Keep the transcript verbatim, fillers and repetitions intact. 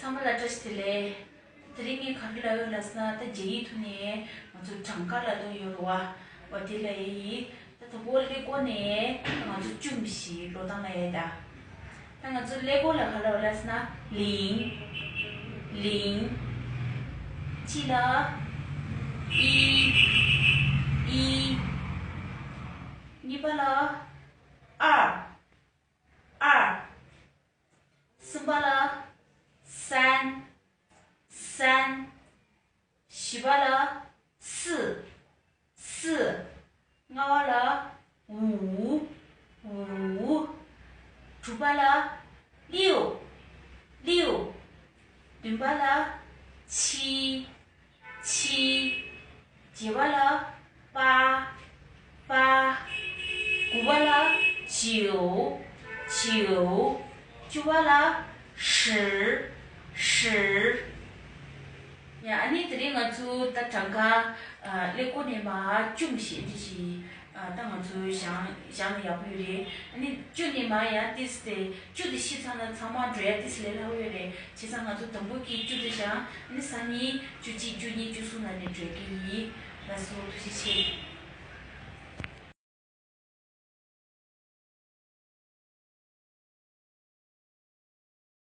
ཚང་མ་ལ་བཀྲ་ཤིས་བདེ་ལེགས། དེ་རིང་ངས་ག་རེ་ལབ་ཡོད་ལབ་ཟེར་ན། ད་རྒྱ་ཡིག་ཐོག་ནས་ང་ཚོ་གྲངས་ཀ་ལབ་དོན་ཡོད་རེད་བ། འོ་དེ་ལབ་ཡ་ཡིན། ད་དང་པོ་ཀླད་ཀོར་ནས་ང་ཚོ་བཅུ་མི་ཞིག་ཀློག་སྟངས་ལབ་ཡ་ད། ད་ང་ཚོ་ཀླད་ཀོར་ལ་ག་ལབ་ལབ་ཟེར་ན། ལིང་། ལིང་། གཅིག་ལ་ཨི། ཨི། གཉིས་པ་ལ་ཨར། ཨར། གསུམ་པ་ལ་སན། སན། བཞི་པ་ལ་སི། སི། ལྔ་པ་ལ་ཝུ། ཝུ། དྲུག་པ་ལ་ལིའུ། ལིའུ། བདུན་པ་ལ་ཆི། ཆི། བརྒྱད་པ་ལ་པ། པ། དགུ་པ་ལ་ཅིའུ། ཅིའུ། བཅུ་པ་ལ་ཧྲི། ཧྲི། ཡ། ཨ་ནི་དེ་རིང་ང་ཚོ་ད་གྲངས་ཀ་ཀླད་ཀོར་ནས་མར་བཅུ་མི་ཞིག་འདི་ཞིག་ད་ང་ཚོ་སྦྱང་སྦྱང་ན་ཡག་པོ་ཡོད་རེད། ཨ་ནི་བཅུ་ནས་མར་ཡང་ཏིས་ཏེ་བཅུ་དེ་ཤེས་ཚར་ན་ཚང་མ་འགྲོ་ཡ་ཏིས་ལས་སླ་པོ་ཡོད་རེད། བྱས་ཙང་ང་ཚོ་དང་པོ་གི་བཅུ་དེ་སྦྱང་། ཨ་ནི་སང་ཉིན་བཅུ་གཅིག་བཅུ་གཉིས་བཅུ་གསུམ་ལ་ནས་འགྲོ་གི་ཡིན། ལགས་སོ། ཐུགས་རྗེ་ཆེ།